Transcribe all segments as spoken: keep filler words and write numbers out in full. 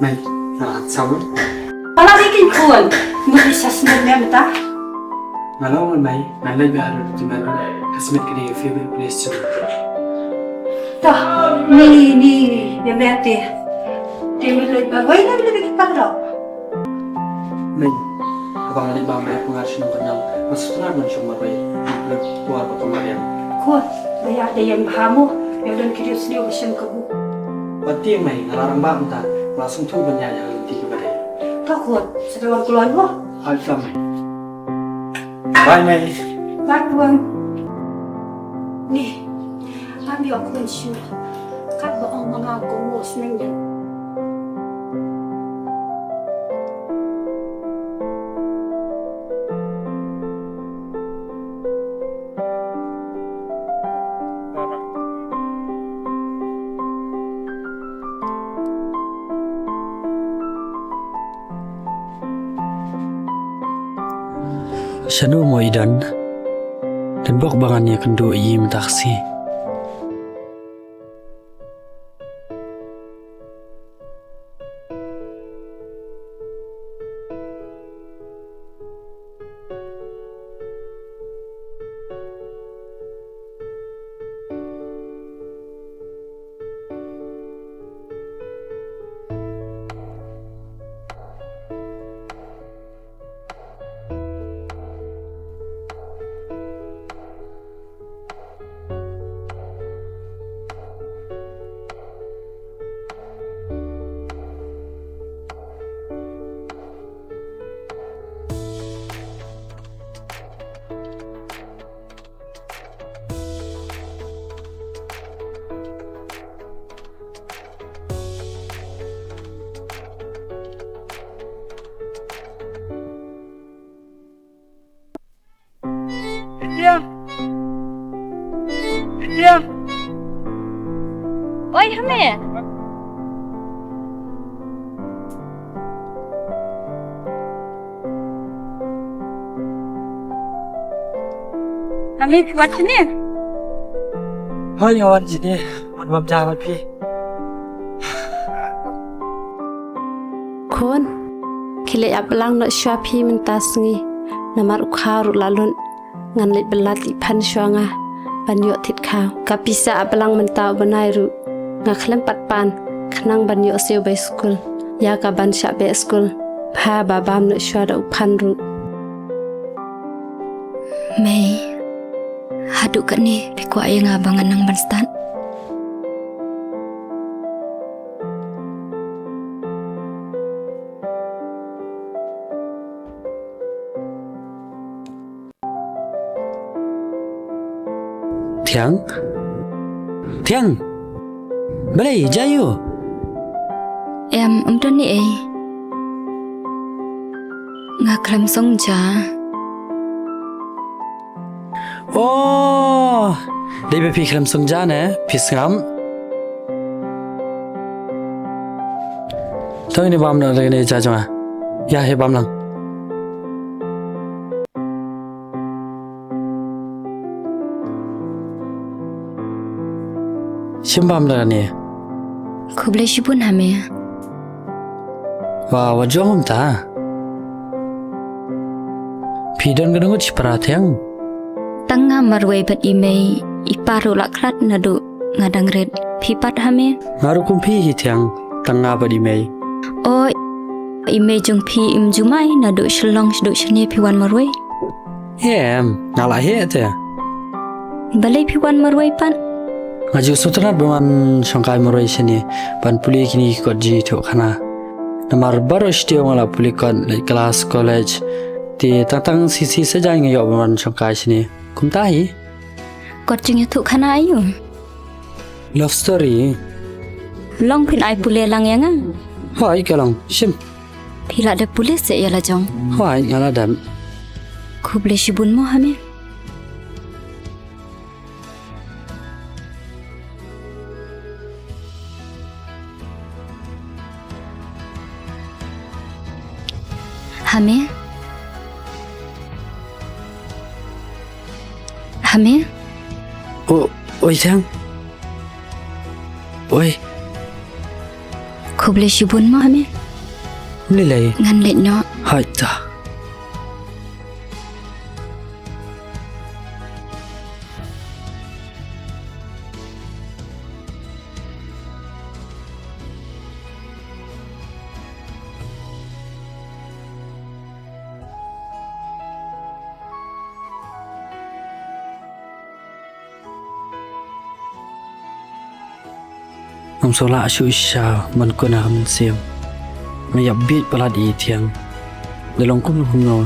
Mei, nga la sawa. Pala ni kin khun. Mut sa smet mem ta. Nga la wan mei, nga la ba ru tu mei. Ka smet kini favorite place tu. Ta, ni ni ni, ya mei te. Te mei le ba wai na le ki pa ro. Mei, abang ni ba mei ku ngar sinu kenyang. Mas tengah men cuma mei. Le kuar ko mariam. Khun, ba ya te yang bahamu. Ya dan kiri sini usen kebu. Pati mei, nga la rang ba mta, nga la sngewthuh ban ïaid ha lynti kaba dei. To khun, sa wan kloi mo. Hai, klam mei. Bye mei. Bye khun. Ni, ngam ïoh khun shuh. Katba ong ma nga ko mo sneng ïa. Shano mo i don? Don bok ba ngan ïakynduh ïa i mynta ka sngi. Ïa. Ïa. Oi, Hame. Hame, phi wan shane? Hoi, nga wan shane. Wan bam ja bad phi. Khun, khie leit ap blang noh shuwa phi mynta sngi. Namar u khaw ruh la lut. Ngan leit bylla tih phan shuwa nga ban ïoh thied khaw. Ka pisa ap blang mynta u bnai ruh nga khlem pat pan khnang ban ïoh siew bai skul. Ïa ka ban shah beh skul. Bha ba bam noh shuwa da u phan ruh. Mei, haduh katne phi kwah ïa nga ba ngan nang ban stad? Thiang? Thiang? Balei, jia aiu? Em, ym don ei. Nga khlem song ja. Oh, dei ba phi khlem song ja ne, phi sngap. To ngin bam noh da kane ja jong nga. Ïa, hi bam lang. Shim bam da kane. Khublei shibun Hame. Wa, wa jong um ta. Phi don ka ngut shipara Thiang? Tang nga marwei bad i mei, i pa ruh la khlad naduh nga dang rit. Phi pat Hame? Nga ruh kum phi hi Thiang, tang nga bad i mei. O, i mei jong phi im ju mai naduh Shillong shaduh shane phi wan marwei? Em, nga la heh te. Balei phi wan marwei pat? Nga ju sngewtynnat ban wan shongkai marwei shane ban pule kine ki kot jingïathuhkhana. Namar baroh shi taïew nga la pule kot, leit klas, college. Te tang tang shisha shisha nga ïoh ban wan shongkai shane. Kumta hi. Kot jingïathuhkhana aiu? Love story. Long phin ai pule lang ïa nga? Hooid ka long. Shim. Phi la dep pule se ïa la jong? Hooid nga la dep. Khublei shibun mo Hame. Hame? Hame? O, oi Thiang. Oi. Khu Khublei shibun mo ha me. Lei lei. Ngan leit noh. Hooid to. Ngam sngewlah shuh shisha ban kut na ka mynsiem. Nga ïa bieit palat ïa i Thiang. Da long kumno kumno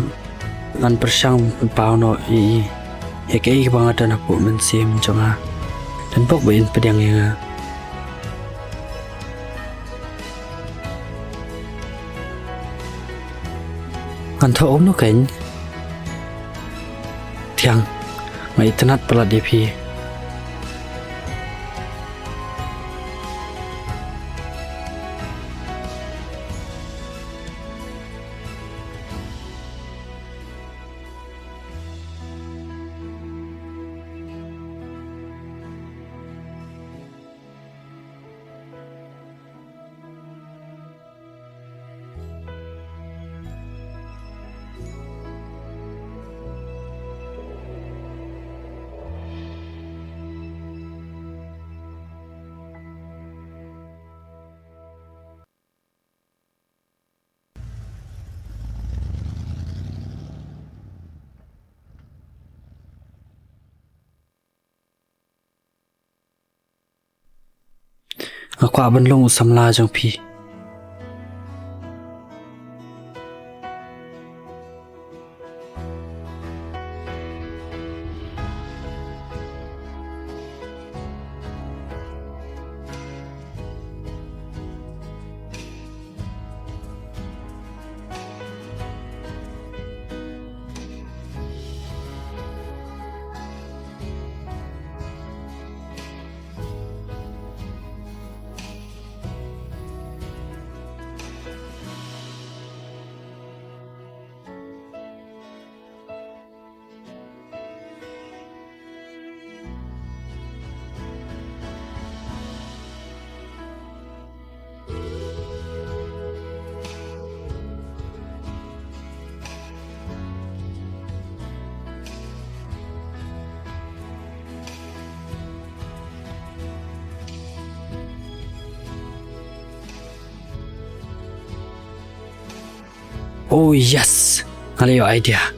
ngan pyrshang pynpaw noh ïa i ïa kaei kaba nga don hapoh mynsiem jong nga. Don bok ba in pdiang ïa nga. Ngan thoh kumno kein? Thiang, nga itynnad palat ïa phi. Nga kwah ban long u samla jong phi. Oh yes, nga la ïoh idea.